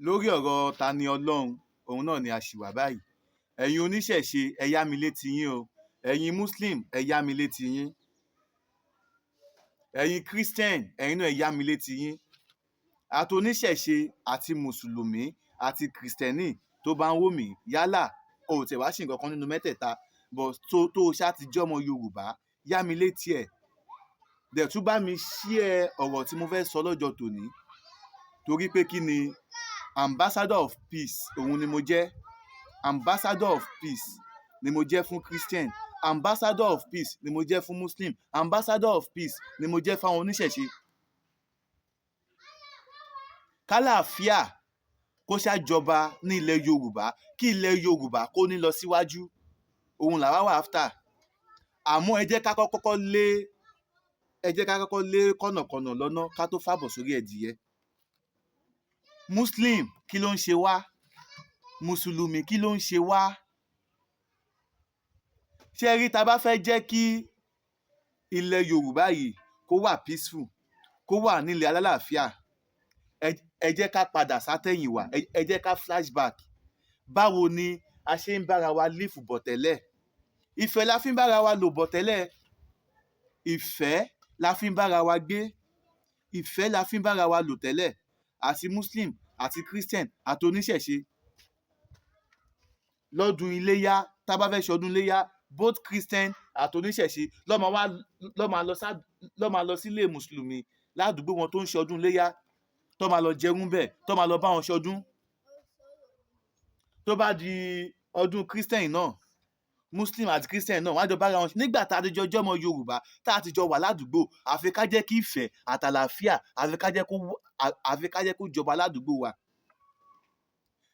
Lórí ọ̀rọ̀ Tani Olohun, òun náà ni a ṣì wà báyìí. Ẹ̀yin oníṣẹ̀ṣe, ẹ yá mi létí yín o. Ẹ̀yin Muslim, ẹ yá mi létí yín. Ẹ̀yin Christian, ẹ̀yin náà, ẹ yá mi létí yín. Àti oníṣẹ̀ṣe àti mùsùlùmí àti kìrìsìtẹ́nì tó bá ń wò mí, yálà o ò tẹ̀ wá sí nǹkan kan nínú mẹ́tẹ̀ẹ̀ta, but tó o ṣáà ti jẹ́ ọmọ Yorùbá, yá mi létí ẹ̀. Dẹ̀ tún bá mi share ọ̀rọ̀ tí mo fẹ́ sọ lọ́jọ́ tòní, torí pé kí ni? Ambassador of peace òun ni mo jẹ́. Ambassador of peace ni mo jẹ́ fún Christian, ambassador of peace ni mo jẹ́ fún Muslim, ambassador of peace ni mo jẹ́ fáwọn oníṣẹ̀ṣe. Kálàáfíà kó ṣàjọba ní ilẹ̀ Yorùbá, kí ilẹ̀ Yorùbá kó ní lọ síwájú, òun làwa wà after. Àmọ́ ẹ jẹ́ ká kọ́kọ́ lé kọ̀nàkọ̀nà lọ́nà ká tó fàbọ̀ sórí ẹ̀dìyẹ. Muslim, kí ló ń ṣe wá? Mùsùlùmí, kí ló ń ṣe wá? Ṣé ẹ rí, tá a bá fẹ́ jẹ́ kí ilẹ̀ Yorùbá yìí kó wà peaceful, kó wà nílẹ̀ alálàáfíà, ẹ jẹ́ ká padà sátẹ̀yìnwá, ẹ jẹ́ ká flashback. Báwo ni a ṣe ń bára wa live bọ̀ tẹ́lẹ̀? Ìfẹ́ la fi ń bára wa lò bọ̀ tẹ́lẹ̀. Ìfẹ́ la fi ń bára wa gbé, ìfẹ́ la fi ń bára wa lò tẹ́lẹ̀, àti Muslim àti Christian àti oníṣẹ̀ṣe. Lọ́dún iléyá, tá a bá fẹ́ ṣọdún iléyá, both Christian àti oníṣẹ̀ṣe ló máa lọ sílé mùsùlùmí ládùúgbò wọn tó ń ṣọdún iléyá, tó máa lọ jẹun bẹ́ẹ̀, tó máa lọ bá wọn ṣọdún. Tó bá di ọdún Christian náà, Muslim àti Christian náà, wọ́n á jọ bára wọn ṣe. Nígbà tá a ti jọ jọ́mọ Yorùbá, tá a ti jọ wà ládùúgbò, àfi ká jẹ́ kí ìfẹ́ àtàlàáfíà, àfi ká jẹ́ kó jọba ládùúgbò wa.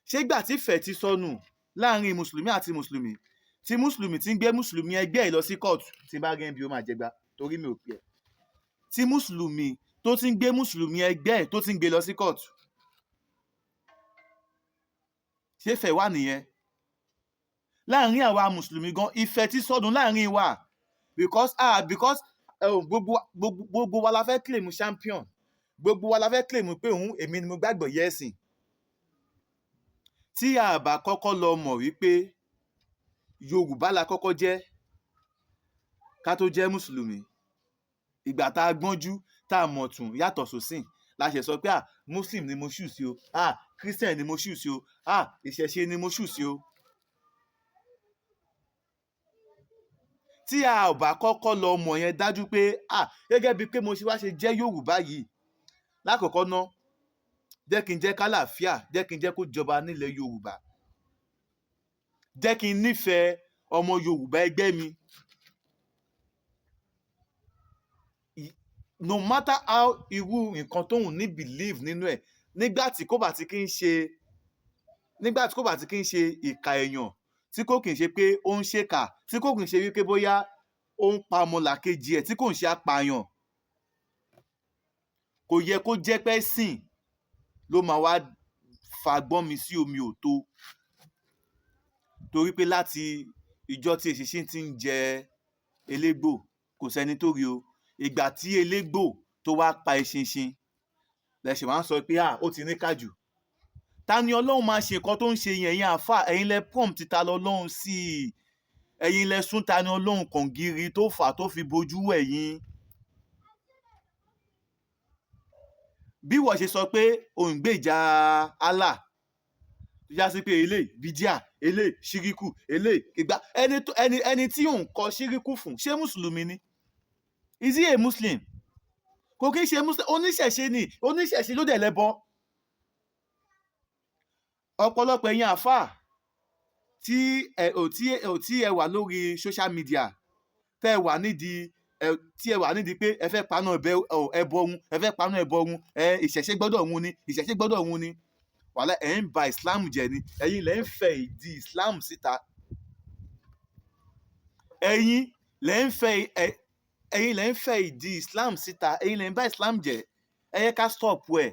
Ṣé ìgbà tí ìfẹ́ ti sọnù láàrin mùsùlùmí àti mùsùlùmí, tí mùsùlùmí ti ń gbé mùsùlùmí ẹgbẹ́ ẹ̀ lọ sí kóòtù, tí bá rí ẹbí ó máa jẹgba torí mi ò pè ẹ́, tí mùsùlùmí tó ti ń gbé mùsùlùmí ẹgbẹ́ ẹ̀ tó ti ń gbé lọ sí kóòtù, ṣé ìfẹ́ wà nìyẹn láàrin àwa mùsùlùmí gan? Ìfẹ́ ti sọnù láàrin wa because gbogbo wa la fẹ́ claim champion, gbogbo wa la fẹ́ claim pé òun èmi ni mo gbàgbọ́ yẹ ẹ̀sìn. Tí a bá kọ́kọ́ lọ mọ̀ wípé Yorùbá la kọ́kọ́ jẹ́ ká tó jẹ́ mùsùlùmí, ìgbà tá a gbọ́njú, tá a mọ̀ tún yàtọ̀ sósìn, la ṣe sọ pé, "Ah, Muslim ni mo choose o. Ah, Christian ni mo choose o. Ah, ìṣẹ̀ṣe ni mo choose o." Tí a ò bá kọ́kọ́ lọ mọ̀ yẹn dájú pé, ah, gẹ́gẹ́ bíi pé mo ṣe wá ṣe jẹ́ Yorùbá yìí lákọ̀ọ́kọ́ ná, jẹ́ kí n jẹ́ kálàáfíà, jẹ́ kí n jẹ́ kó jọba nílẹ̀ Yorùbá, jẹ́ kí n nífẹ̀ẹ́ ọmọ Yorùbá ẹgbẹ́ mi, no matter how irú nǹkan tóun ní believe nínú ẹ̀, nígbà tí kò bá ti kí ń ṣe ìkà èèyàn, tí kò kì í ṣe pé ó ń ṣèkà, tí kò kì í ṣe wípé bóyá ó ń pa ọmọlàkejì ẹ̀, tí kò ń ṣe apààyàn, kò yẹ kó jẹ́ pé ẹ̀sìn ló máa wá fa gbọ́n mi sí omi ò tó. Torí pé láti ìjọ́ tí eṣinṣin ti ń jẹ elégbò, kò sẹ́ni tó rí o. Ìgbà tí elégbò tó wá pa eṣinṣin lẹ ṣe wá ń sọ pé, "Ah, ó ti níkà jù." Ta ni Ọlọ́run máa ṣe nǹkan tó ń ṣe yẹn? Ẹ̀yin àáfàá, ẹ̀yin lẹ prompt Ta lỌlọ́run sí i, ẹ̀yin lẹ sún Ta ni Ọlọ́run kàngiri tó fà á tó fi bojú ẹ̀yin. Bí wọ́n ṣe sọ pé òun gbèjà Allah, tó já sí pé eléyìí bídíà, eléyìí ṣíríkù, eléyìí ìgbà ẹni tí òun kọ ṣíríkù fún, ṣé mùsùlùmí ni? Is he a Muslim? Kò kí ń ṣe Muslim, oníṣẹ̀ṣe ni. Oníṣẹ̀ṣe ló dẹ̀ lẹ́bọ. Ọ̀pọ̀lọpọ̀ ẹ̀yin àáfàá tí ẹ wà lórí social media, tẹ́ ẹ wà nídìí ẹ tí ẹ wà nídìí pé ẹ fẹ́ paná ẹbọ run, ẹ fẹ́ paná ẹbọ run, ẹ ìṣẹ̀ṣe gbọ́dọ̀ run ni, ìṣẹ̀ṣe gbọ́dọ̀ run ni, wàhálà ẹ̀ ń ba Islam jẹ́ ni. Ẹ̀yin lẹ́ ń fẹ́ ìdí Islam síta. Ẹ̀yin lẹ́ ń fẹ́ ìdí Islam síta. Ẹ̀yin lẹ́ ń ba Islam jẹ́. Ẹ yẹ ká stop ẹ̀.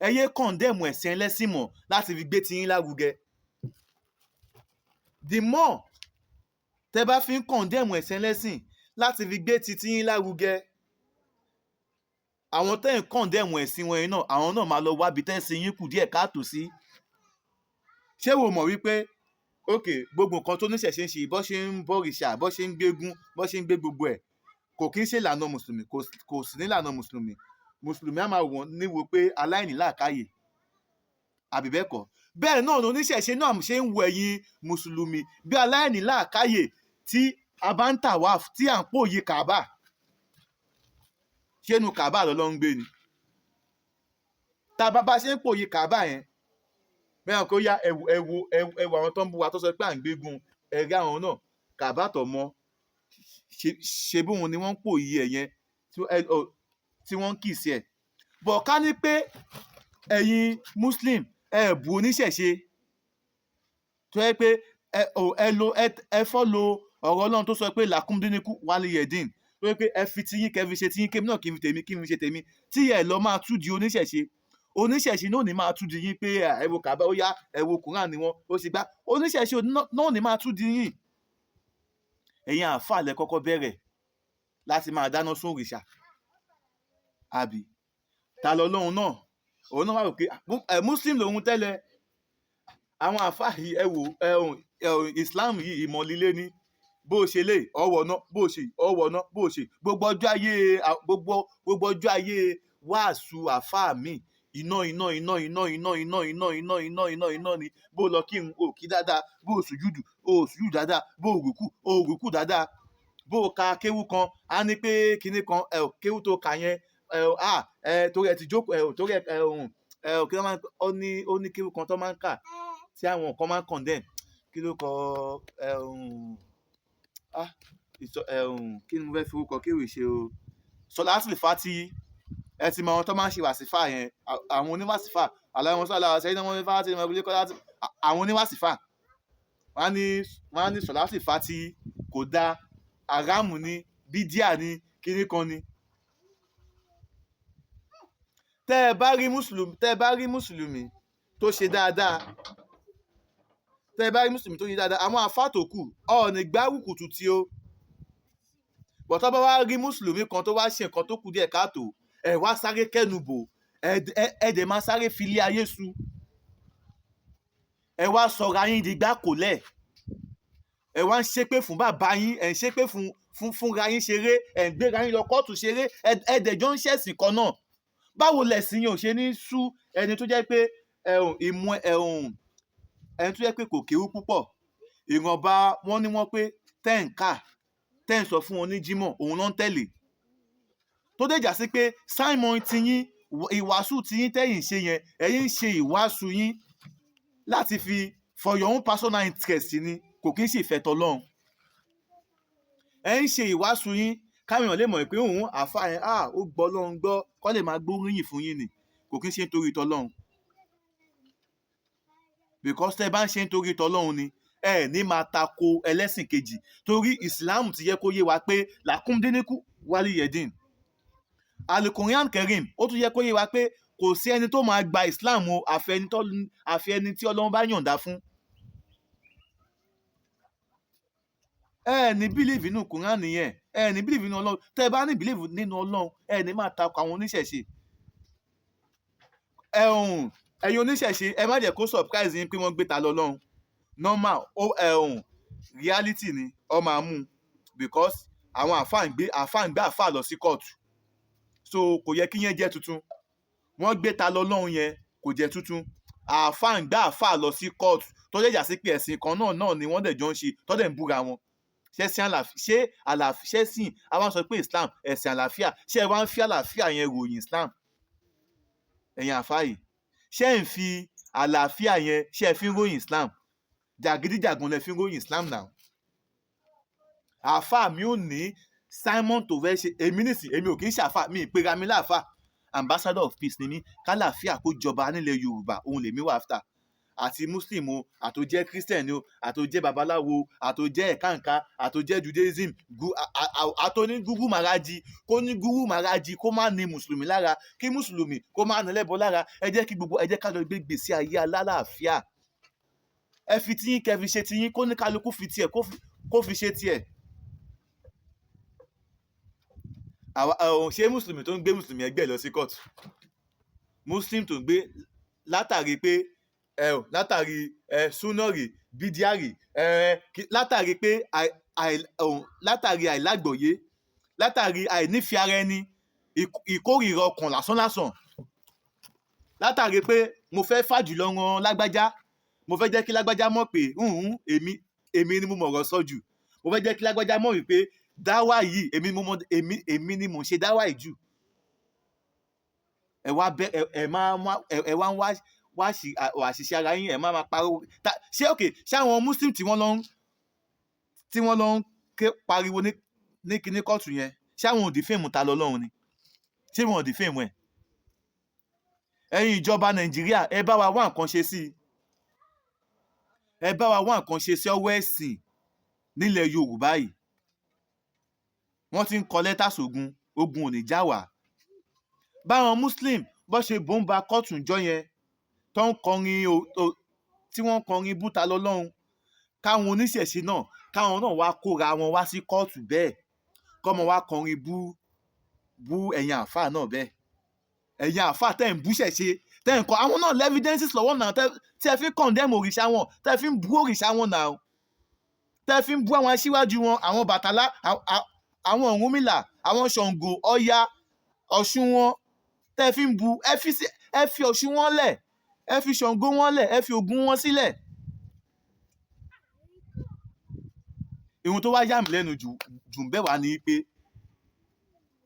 Ẹ yé condemn ẹ̀sìn ẹlẹ́sìn mọ̀ láti fi gbé tiyín lárugẹ. The more tẹ́ bá fi ń condemn ẹ̀sìn ẹlẹ́sìn láti fi gbé ti tiyín lárugẹ, Àwọn tẹ́ ń condemn ẹ̀sìn wọn yẹn náà, àwọn náà máa lọ wábi tẹ́sìn yín kù díẹ̀ káàtó sí. Ṣé wo mọ̀ wípé, ok, gbogbo nǹkan tó níṣẹ̀ṣe ń ṣe, bó ṣe ń bọ̀rìṣà, bó ṣe ń gbégún, bó ṣe ń gbé gbogbo ẹ̀, kò kí ń ṣe ìlànà mùsùlùmí, kò sí nílànà mùsùlùmí. Mùsùlùmí á máa wọ̀n níwo pé aláìní làákàyè, àbí bẹ́ẹ̀ kọ́? Bẹ́ẹ̀ náà ni oníṣẹ̀ṣe náà ṣe ń wo ẹ̀yin mùsùlùmí bí aláìní làákàyè tí a bá ń tàwáf, tí à ń pòyì Kàábà. Ṣé inú Kàábà lọ́lọ́ ń gbé ni? Tá a bá ṣe ń pòyì Kàábà yẹn bẹ́ẹ̀, kó yá, ẹ̀wù ẹ̀wù ẹ̀wù àwọn tó ń bú wa, tó sọ pé à ń gbégun, ẹ̀rí àwọn náà, Kàábà tó mọ́ ṣe bóun ni wọ́n ń pòyì ẹ̀ yẹn tí wọ́n ń kì sí ẹ̀ bọ̀. Ká ní pé ẹ̀yin muslim ẹ bú oníṣẹ̀ṣe, tó yẹ pé ẹ ò ẹ lo ẹ ẹ follow ọ̀rọ̀ Ọlọ́run tó sọ pé lakum dinukum waliyadin, tó yẹ pé ẹ fi tiyín kẹ́ fi ṣe tiyín, kémi náà kí n fi tèmi kí n fi ṣe tèmi, tí ẹ lọ máa tú di oníṣẹ̀ṣe, oníṣẹ̀ṣe náà ní máa tú di yín pé ẹ wo Kàbá, ó yá, ẹ wo Quran ni wọn ó sì gbá, oníṣẹ̀ṣe náà ní máa tú di yín. Ẹ̀yin àáfàá lẹ kọ́kọ́ bẹ̀rẹ̀ láti máa dáná sun òrìṣà, àbí ta lọ lóhun náà? Òun náà wà rò pé muslim lòun tẹ́lẹ̀. Àwọn àáfàá yìí, ẹ wò ẹ ò, Islam yìí, ìmọ̀ líle ní. Bó o ṣe lè ọwọ́ náà, bó o ṣe ọwọ́ náà, bó o ṣe gbogbo ọjọ́ ayé wàásù àáfàá mi, iná iná iná iná iná iná iná iná iná iná iná ni. Bó o lọ kírun, o kí dáadáa. Bó o sùjúdù, o sùjúdù dáadáa. Bó o rùkú, o rùkú dáadáa. Bó o ka kéwú kan, á ní pé kinní kan ẹ ò kéwú tó kà yẹn ẹ ò à ẹ torí ẹ ti jókòó ẹ ò torí ẹ ẹ òun ẹ ò kí ló máa ń ó ní kéwú kan tó máa ń kà tí àwọn kan máa ń condemn. Kí ló kọ ẹ òun ah ìsọ ẹ òun? Kí ni mo fẹ́ fi orúkọ kéwì ṣe o? Sọláàtì Fati. Ẹ ti mọ àwọn tó máa ń ṣe wàsífà yẹn, àwọn oníwàsífà aláwọ̀ sọ́lá ṣẹ́yìn náà, wọ́n ní fati wọ́n ní kọ́lá, àwọn oníwàsífà, wọ́n á ní sọláàtì Fati kò dáa, àrámù ni, bídíà ni, kíní kan ni. Tẹ́ ẹ bá rí mùsùlùmí tó ṣe dáadáa, tẹ́ ẹ bá rí mùsùlùmí tó ṣe dáadáa, àwọn àfáà tó kù ọ̀ọ́nì gbárùkù tí ó bọ̀tọ́ bá wá rí mùsùlùmí kan tó wá ṣe nǹkan tó kù díẹ̀ káàtó, ẹ wá sáré kẹ́nu bò, ẹ dẹ̀ máa sáré filé ayé su, ẹ wá sọra yín di gbákòlẹ̀, ẹ wá ń ṣépè fún bàbá yín, ẹ ń ṣépè fúnra yín ṣeré, ẹ ń gbéra yín lọ kóòtù ṣeré, ẹ dẹ̀ jọ ń ṣẹ̀sìn kan náà. Báwo lẹ̀sìn yín ò ṣe ní sú ẹni tó jẹ́ pé ẹ̀hún ìmọ̀ ẹ̀hún, ẹni tó jẹ́ pé kò kéwú púpọ̀, ìwọ̀nba wọ́n ní wọ́n pé tẹ́ ń kà, tẹ́ ń sọ fún wọn ní jímọ̀, òun ló ń tẹ̀lé, tó dé jà sí pé sermon tiyín, ìwàásù tiyín tẹ́yìn ṣe yẹn, ẹ̀yin ń ṣe ìwàásù yín láti fi for your own personal interest ni, kò kí ń ṣe ìfẹ́ tọlọ́run. Ẹ̀ ń ṣe ìwàásù yín káwọn èèyàn lè mọ̀ pé òun àáfàá yẹn, ah, ó gbọ́ Ọlọ́run gbọ́, kọ́ lè máa gbóríyìn fún yín ni, kò kí ń ṣe nítorí tọlọ́run, because tẹ́ ẹ bá ń ṣe nítorí tọlọ́run ni, ẹ ní máa tako ẹlẹ́sìn kejì, torí Islam ti yẹ kó yé wa pé lakum dinukum waliyadin. Alukoran Kerim, ó tún yẹ kó yé wa pé kò sí ẹni tó máa gba Islam o, àfi ẹni tí Ọlọ́run bá yọ̀ǹda fún. Ẹ ní believe nínú Quran nìyẹn, ẹ ní believe nínú Ọlọ́run. Tẹ́ ẹ bá ní believe nínú Ọlọ́run, ẹ ní máa tako àwọn oníṣẹ̀ṣe. Ẹ̀hún, ẹ̀yin oníṣẹ̀ṣe, ẹ má jẹ́ kó surprise yín pé wọ́n gbé ta lọ lọ́hùn. Normal ó ẹ̀hún reality ni ọ máa mú, because àwọn àáfàá ń gbé àáfàá lọ sí kóòtù, so kò yẹ kí yẹn jẹ́ tuntun. Wọ́n gbé ta lọ lọ́hùn yẹn, kò jẹ́ tuntun. Àáfàá ń gbé àáfàá lọ sí kóòtù, tó jẹ́ jà sí pé ẹ̀sìn kan náà náà ni wọ́n dẹ̀ jọ ń ṣe, tó dẹ̀ ń búra wọn. Ṣẹ́sìn àlàáfíà, ṣé àlàáfíà ṣẹ́sìn àwọn sọ pé Islam ẹ̀sìn àlàáfíà? Ṣé ẹ wá ń fi àlàáfíà yẹn ròyìn Islam? Ẹ̀yin àáfàá yìí, ṣé ẹ̀ ń fi àlàáfíà yẹn, ṣé ẹ fi ń ròyìn Islam? Jàgídíjàgan lẹ fi ń ròyìn Islam náà. Àáfàá mi ò ní sermon tó fẹ́ ṣe. Èmi nìsín, èmi ò kì í ṣe àáfàá, mi ì pera mi láàfáà. Ambassador of peace ni mí. Kálàáfíà kó jọba nílẹ̀ Yorùbá, òun lèmi wà after. Àti muslim o, àtó jẹ́ christian o, àtó jẹ́ babaláwo, àtó jẹ́ ẹ̀káǹká, àtó jẹ́ Judaism, àtó ní gúgú màrájì, kó ní gúgú màrájì, kó má ní mùsùlùmí lára, kí mùsùlùmí kó má ní lẹ́bọ lára, ẹ jẹ́ kí gbogbo ẹ jẹ́ ká lọ gbé gbèsè ayé alálàáfíà. Ẹ fi tiyín kẹ́ fi ṣe tiyín, kó ní kálukú fi tiẹ̀ kó fi ṣe tiẹ̀. Àwa ṣé mùsùlùmí tó ń gbé mùsùlùmí ẹgbẹ́ ẹ̀ lọ sí kóòtù, muslim tó ń gbé látàrí pé ẹ ò látàrí ẹ súnárì bídíárì ẹ látàrí pé látàrí àìlágbọ̀yé, látàrí àìnífẹ̀ẹ́ ara ẹni, ìkórìíra ọkàn lásán lásán, látàrí pé mo fẹ́ fàjùlọ ran lágbájá, mo fẹ́ jẹ́ kí lágbájá mọ̀ pé hùhùn èmi ni mo mọ̀rọ̀ sọ jù, mo fẹ́ jẹ́ kí lágbájá mọ̀ wípé dáwà yìí èmi mo mọ̀, èmi ni mò ń ṣe dáwà yìí jù. Ẹ wá bẹ ẹ ẹ máa wá ẹ wá ń wá àṣìṣe ara yín, ẹ má máa pariwo. Ṣé òkè ṣé àwọn muslim tí wọ́n lọ ń ké pariwo ní kíní kóòtù yẹn, ṣé àwọn ò defame Ta lọ́lọ́run ni? Ṣé wọn ò defame ẹ̀? Ẹ̀yin ìjọba Nàìjíríà, ẹ bá wa wá nǹkan ṣe sí i. Ẹ bá wa wá nǹkan ṣe sí ọwọ́ ẹ̀sìn nílẹ̀ Yorùbá yìí. Wọ́n ti ń kọ lẹ́tà sógun, ogun ò ní já wá. Báwọn muslim bó ṣe bòńbà kóòtù jọ yẹn tó ń kọrin tí wọ́n ń kọrin bú Ta lọ́lọ́run, káwọn oníṣẹ̀ṣe náà, káwọn náà wá kóra wọn wá sí kóòtù bẹ́ẹ̀, kọ́mọ wá kọrin bú ẹ̀yin àáfàá náà bẹ́ẹ̀. Ẹ̀yin àáfàá tẹ́ ń bú ṣẹ̀ṣe, tẹ́ ń kọ àwọn náà evidences lọ́wọ́ náà tí ẹ fi ń condemn òrìṣà wọn, tẹ́ fi ń bú òrìṣà wọn náà, tẹ́ fi ń bú àwọn aṣíwájú wọn, àwọn Bàtálá, àwọn Ọ̀rúnmìlà, àwọn Ṣàngó, Ọya, Ọ̀ṣun wọn tẹ́ fi ń bú. Ẹ fi Ọ̀ṣun wọn lẹ̀, ẹ fi Ṣàngó wọn lẹ̀, ẹ fi Ògún wọn sílẹ̀. Ihun tó wá yà mí lẹ́nu jù jù ń bẹ̀ wá ní pé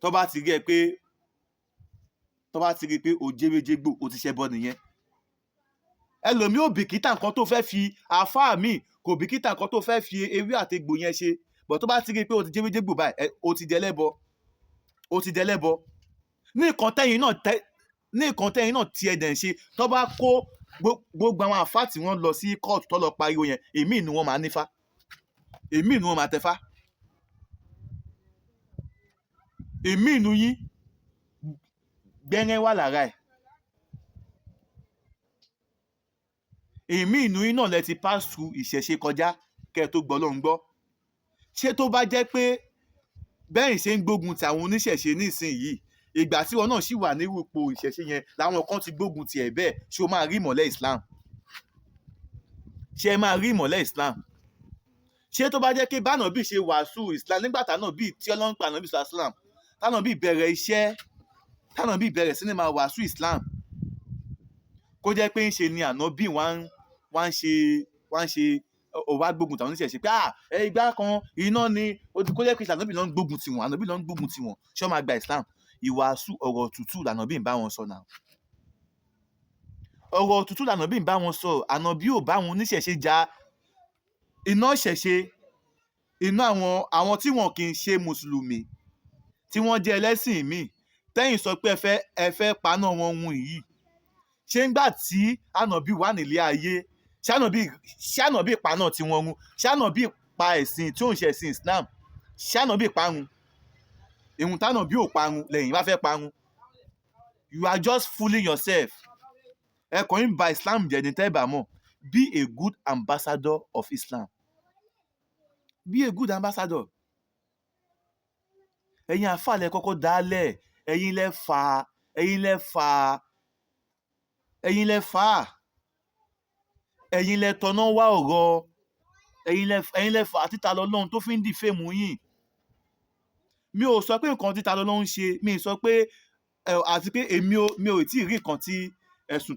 tó bá ti rí pé o jẹ́wéjégbò, o ti ṣẹbọ nìyẹn. Ẹlòmíì ò bìkítà nǹkan tó fẹ́ fi, àáfàá míì kò bìkítà nǹkan tó fẹ́ fi ewé àtegbò yẹn ṣe bọ̀, tó bá ti rí pé o ti jẹ́wéjégbò báyìí, o ti dẹlẹ́bọ, o ti dẹlẹ́bọ. Ní nǹkan tẹ́yìn náà tí ẹ dẹ̀ ń ṣe, tó bá kó gbogbo àwọn àáfàá tí wọ́n lọ sí kóòtù tó lọ pariwo yẹn, èmi inú wọn máa nífá, èmi inú wọn máa tẹfá, èmi inú yín gbẹ́rẹ́ wà lára ẹ̀, èmi inú yín náà lẹ ti pass through ìṣẹ̀ṣe kọjá kẹ́ ẹ tó gbọ́ ló ń gbọ́. Ṣé tó bá jẹ́ pé bẹ́ẹ̀ ṣe ń gbógun ti àwọn oníṣẹ̀ṣe nísìnyìí, ìgbà tí wọn náà sì wà nírú ipò ìṣẹ̀ṣe yẹn làwọn kan ti gbógun ti ẹ̀ bẹ́ẹ̀, ṣé o máa rí ìmọ̀lẹ̀ Islam? Ṣé ẹ máa rí ìmọ̀lẹ̀ Islam? Ṣé tó bá jẹ́ pé bánàbí ṣe wàásù Islam nígbà tánàbí tí Ọlọ́run pa ànàbí Islam, tánàbí bẹ̀rẹ̀ iṣẹ́, tánàbí bẹ̀rẹ̀ sí ní máa wàásù Islam, kó jẹ́ pé ń ṣe ni ànábì wá ń ṣe ó wá gbógun tàwọn oníṣẹ̀ṣe pé ẹ ìgbà kan iná ni, kó jẹ́ pé ànábì ló ń gbógun tiwọn, ànábì ló ń gbógun tiwọn, ṣé wọ́n máa gba Islam? Ìwàásù ọ̀rọ̀ tútù lànàbí ń bá wọn sọ náà. Ọ̀rọ̀ tútù lànàbí ń bá wọn sọ. Ànábì ò bá wọn oníṣẹ̀ṣe jà. Iná ṣẹ̀ṣe, iná àwọn tí wọn kì í ṣe mùsùlùmí, tí wọ́n jẹ́ ẹlẹ́sìn míì tẹ́yìn sọ pé ẹ fẹ́ paná wọn hun yìí, ṣé ńgbà tí ànábì wà nílé ayé, ṣé ànábì paná tí wọ́n run? Ṣé ànábì pa ẹ̀sìn tí ò ń ṣe ẹ̀sìn Islam? Ṣé ànábì parun? Ìhun tánàbí ò parun lẹ́yìn bá fẹ́ parun. You are just fooling yourself. Ẹ kàn ń ba Islam jẹ́ ní tẹ́ bá mọ̀. Be a good ambassador of Islam, be a good ambassador. Ẹ̀yin àfáà lẹ kọ́kọ́ dálẹ̀, ẹ̀yin lẹ fà á, ẹ̀yin lẹ fà á, ẹ̀yin lẹ fà á, ẹ̀yin lẹ tọ̀nà wá ọ̀rọ̀, ẹ̀yin lẹ fà á títa lọ́lọ́run tó fi ń defame yín. Mi ò sọ pé nǹkan títa lọ́lọ́run ṣe, mi ì sọ pé ẹ, àti pé èmi ò mi ò tí ì rí nǹkan tí ẹ̀sùn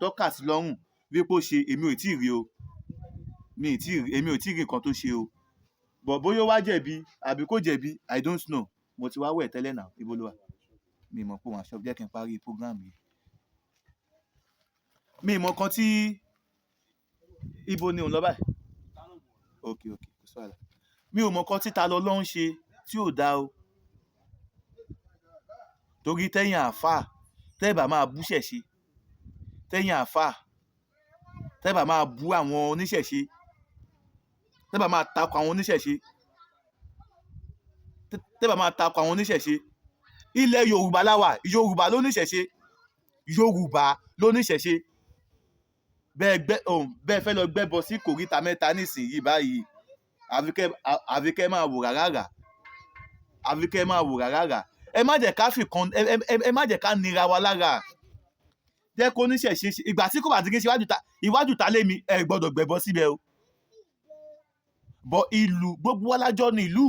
tó kà sí lọ́rùn wípé ó ṣe, èmi ò tí ì rí o. Mi ì tí ì rí, èmi ò tí ì rí nǹkan tó ṣe o. But bóyá ó wá jẹ̀bi àbí kò jẹ̀bi, I don't know. Mo ti wá wẹ̀ tẹ́lẹ̀ náà. Ibo ló wà? Mi ì mọ̀ pé wọ́n aṣọ jẹ́ kí n parí program yìí. Mi ì mọ̀ kan tí. Ibo ni òun lọ báyìí? Ok, kò sí wàhálà. Mi ò mọ̀ kan tí Ta lọ́lọ́run ṣe tí ò dáa o, torí tẹ́yìn àáfàá tẹ́ bá máa bú ṣẹ̀ṣe, tẹ́yìn àáfàá tẹ́ bá máa bú àwọn oníṣẹ̀ṣe, tẹ́ bá máa takò àwọn oníṣẹ̀ṣe, tẹ́ bá máa takò àwọn oníṣẹ̀ṣe, ilẹ̀ Yorùbá láwà. Yorùbá ló níṣẹ̀ṣe, Yorùbá ló níṣẹ̀ṣe. Bẹ́ẹ̀ gbẹ́ bẹ́ẹ̀ fẹ́ lọ gbẹ́bọ sí kòríta mẹ́ta nísìnyí báyìí, àfi kẹ́ máa wò rárá rà. Àfi kẹ́ ẹ máa wò rárá. Ẹ má jẹ́ ká fi kan ẹ má jẹ́ ká nira wa lára. Jẹ́ kó níṣẹ̀ṣe ṣe ìgbà tí kò bá ti kí ń ṣe iwájú ta lémi, ẹ gbọ́dọ̀ gbẹ̀bọ síbẹ̀ o. Bọ̀ ìlú gbogbo wa lájọ́ ní ìlú.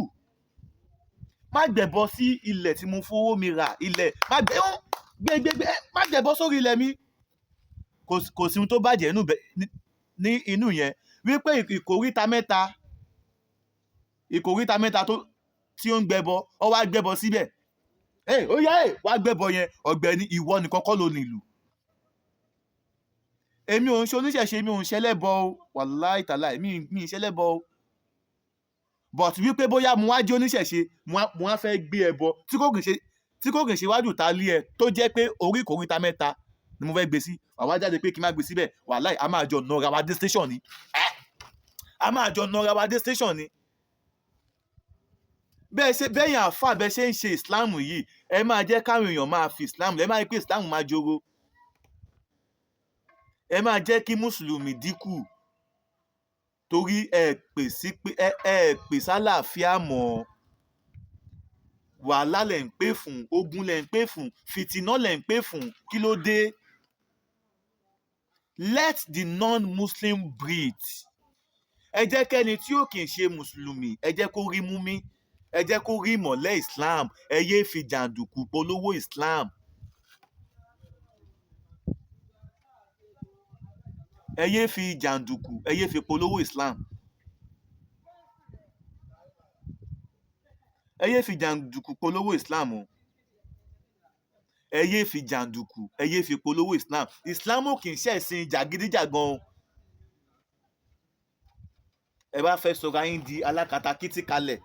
Má gbẹ̀bọ sí ilẹ̀ tí mo fowó mi rà. Ilẹ̀ má gbẹ gbẹgbẹgbẹ, má gbẹ̀bọ sórí ilẹ̀ mi. Kò sí ohun tó bàjẹ́ ní inú yẹn wípé ìkóríta mẹ́ta tó tí ó ń gbẹbọ, ọ wá gbẹbọ síbẹ̀. Ẹ ó yá, ẹ wá gbẹbọ yẹn. Ọ̀gbẹ́ni, ìwọ nìkan kọ́ ló nílùú. Èmi ò ń ṣe oníṣẹ̀ṣe, mi ò ń ṣẹlẹ́bọ o. Wàláì tàláì, mi ì ṣẹlẹ́bọ o. But wípé bóyá mo wá jẹ́ oníṣẹ̀ṣe, mo wá fẹ́ gbé ẹbọ tí kò kì í ṣe iwájú ta lé ẹ, tó jẹ́ pé orí ìkóríta mẹ́ta ni mo fẹ́ gbé sí, wà wá jáde pé kí n má gbé síbẹ̀. Wàláì, a máa jọ nọra wa dé station ni. A máa jọ nọra wa dé station ni. Bẹ́ẹ̀ ṣe bẹ́yìn àáfà, bẹ́ẹ̀ ṣe ń ṣe Islam yìí, ẹ máa jẹ́ káwọn èèyàn máa fi Islam, ẹ máa rí pé Islam máa joro. Ẹ máa jẹ́ kí mùsùlùmí dínkù, torí ẹ pè sí pé ẹ pè sálàáfíà mọ́. Wàhálà lẹ̀ ń pè fún, ogun lẹ̀ ń pè fún, fìtínà lẹ̀ ń pè fún. Kí ló dé? Let the non-Muslim breathe. Ẹ jẹ́ kẹ́ni tí ò kì í ṣe mùsùlùmí, ẹ jẹ́ kó rí mú mi, ẹ jẹ́ kó rí ìmọ̀lẹ̀ Islam. Ẹ yéé fi jàǹdùkú polówó Islam. Ẹ yéé fi jàǹdùkú, ẹ yéé fi polówó Islam. Ẹ yéé fi jàǹdùkú polówó Islam o. Ẹ yéé fi jàǹdùkú, ẹ yéé fi polówó Islam. Islam ò kì í ṣẹ̀sìn jàgídíjàgan o. Ẹ bá fẹ́ sọra yín di alákatakítí kalẹ̀,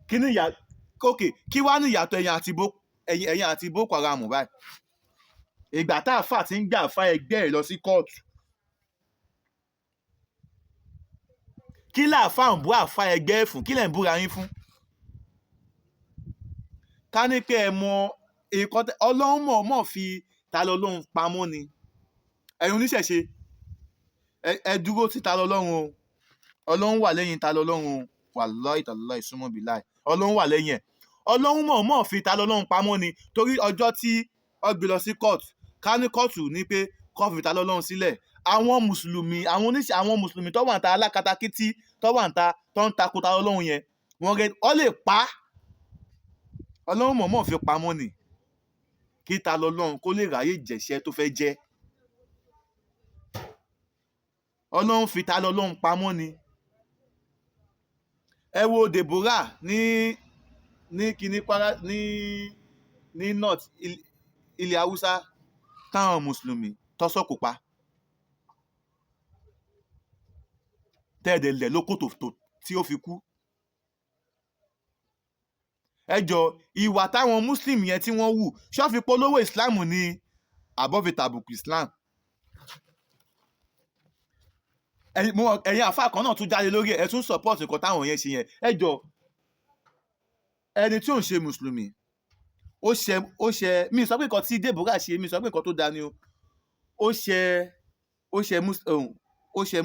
kí ni ìyà? Ok, kí wá ní ìyàtọ̀ ẹ̀yin àti Boko Haram báyìí? Ìgbà tá àáfà ti ń gbà fa ẹgbẹ́ ẹ̀ lọ sí kóòtù, kí láàfà ń bú àáfà ẹgbẹ́ ẹ̀ fún? Kí lẹ̀ ń búra yín fún? Ká ní pé ẹ mọ nǹkan Ọlọ́run mọ̀ mọ̀ fi ta lọ́lọ́run pamọ́ ni. Ẹ̀yin oníṣẹ̀ṣe, ẹ dúró tí ta lọ́lọ́run o. Ọlọ́run wà lẹ́yìn ta lọ́lọ́run o. Wàláì tàláì, súnmọ́ bíláì, Ọlọ́run wà lẹ́yìn ẹ̀. Ọlọ́run mọ̀ mọ̀ fi ta lọ́lọ́run pamọ́ ni, torí ọjọ́ tí ó gbé lọ sí court, ká ní kóòtù ní pé kó fi ta lọ́lọ́run sílẹ̀, àwọn mùsùlùmí, àwọn oníṣẹ́, àwọn mùsùlùmí tó wà ń ta, alákatakítí tó wà ń ta, tó ń takò ta lọ́lọ́run yẹn, wọ́n rẹ ọ lè pa á. Ọlọ́run mọ̀ mọ̀ fi pamọ́ ni, kí ta lọ́lọ́run kó lè ráyè jẹ̀ṣẹ́ tó fẹ́ jẹ́. Ọlọ́run fi ta lọ́lọ́run pamọ́ ni. Ẹ wo Deborah ní kíní Kwara, ní north, ilẹ̀ Haúsá, táwọn mùsùlùmí tọ́sọ̀kò pa, tẹ́ẹ̀dẹ̀ lẹ̀ lóko tó tí ó fi kú. Ẹ jọ, ìwà táwọn muslim yẹn tí wọ́n wù, ṣó fi polówó Islam ni àbọ̀ fi tàbùkù Islam? Ẹ̀yin àfáà kan náà tún jáde lórí ẹ̀, ẹ tún support nǹkan táwọn yẹn ṣe yẹn. Ẹ jọ, ẹni tí ò ń ṣe mùsùlùmí, ó ṣe, mi sọ pé nǹkan tí Deborah ṣe, mi sọ pé nǹkan tó dáa ni o. Ó ṣe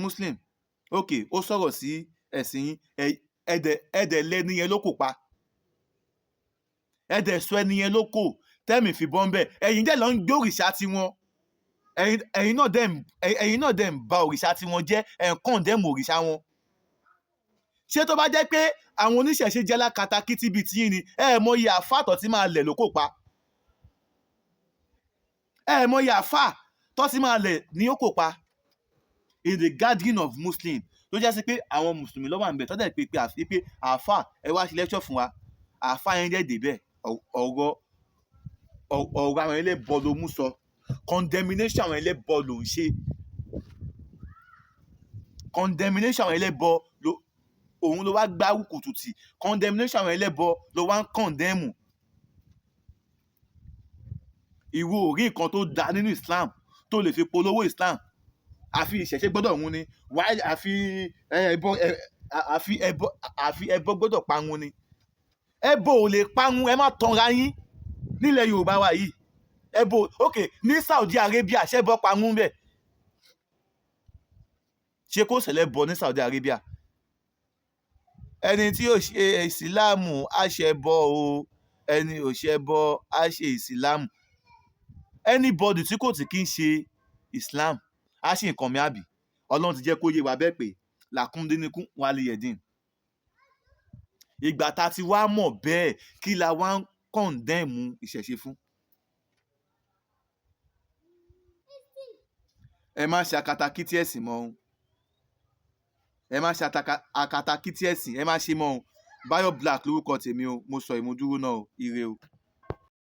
muslim, ok, ó sọ̀rọ̀ sí ẹ̀sìn yín, ẹ̀dẹ̀ lẹ́ni yẹn ló kò pa, ẹ̀dẹ̀ sọ ẹni yẹn ló kò tẹ́mì fi bọ́ ń bẹ̀. Ẹ̀yin dẹ̀ lọ ń gbé òrìṣà tiwọn. Ẹ̀yin náà dẹ̀ ń ba òrìṣà tiwọn jẹ́, ẹ̀ ń condemn òrìṣà wọn. Ṣé tó bá jẹ́ pé àwọn oníṣẹ̀ṣe jẹ́ lákatakítí bíi tiyín ni, ẹ mọ iye àfáà tó ti máa lẹ̀ lóko pa? Ẹ mọ iye àfáà tó ti máa lẹ̀ ní òkò pa in the gathering of Muslim, tó jẹ́ sí pé àwọn mùsùlùmí ló wà níbẹ̀, tó dẹ̀ pé àfi pé àáfàá, ẹ wá ṣe lecture fún wa. Àáfàá yẹn dẹ̀ débẹ̀, ọ̀rọ̀ àwọn ẹlẹ́bọ ló mú sọ, condemnation àwọn ẹlẹ́bọ ló ń ṣe, condemnation àwọn ẹlẹ́bọ ló òun ló wá gbárùkù tùtì, condemnation àwọn ẹlẹ́bọ ló wá ń condemn. Ìwọ ò rí nǹkan tó da nínú Islam tó lè fi polówó Islam, àfi ìṣẹ̀ṣe gbọ́dọ̀ run ni, àfi ẹbọ, àfi ẹbọ gbọ́dọ̀ parun ni. Ẹbọ ò lè parun, ẹ má tanra yín nílẹ̀ Yorùbá wa yìí. Ẹbọ, ok, ní Saudi Arabia, ṣẹbọ parun bẹ́ẹ̀? Ṣé kò ṣẹlẹ̀ bọ ní Saudi Arabia? Ẹni tí ò ṣe ìsìláàmù á ṣẹbọ o, ẹni ò ṣẹbọ á ṣe ìsìláàmù. Anybody tí kò tí kí ń ṣe Islam á ṣe nǹkan mi, àbí Ọlọ́run ti jẹ́ kó yé wa bẹ́ẹ̀ pé lakum dinukum waliya din. Ìgbà tá a ti wá mọ̀ bẹ́ẹ̀, kí la wá ń condemn ìṣẹ̀ṣe fún? Ẹ má ṣe akatakítí ẹ̀sìn mọ́ o, ẹ má ṣe akatakítí ẹ̀sìn, ẹ má ṣe mọ́ o. Báyọ̀ Black lórúkọ tèmi o. Mo sọ ìmúdúró náà o. Ire o.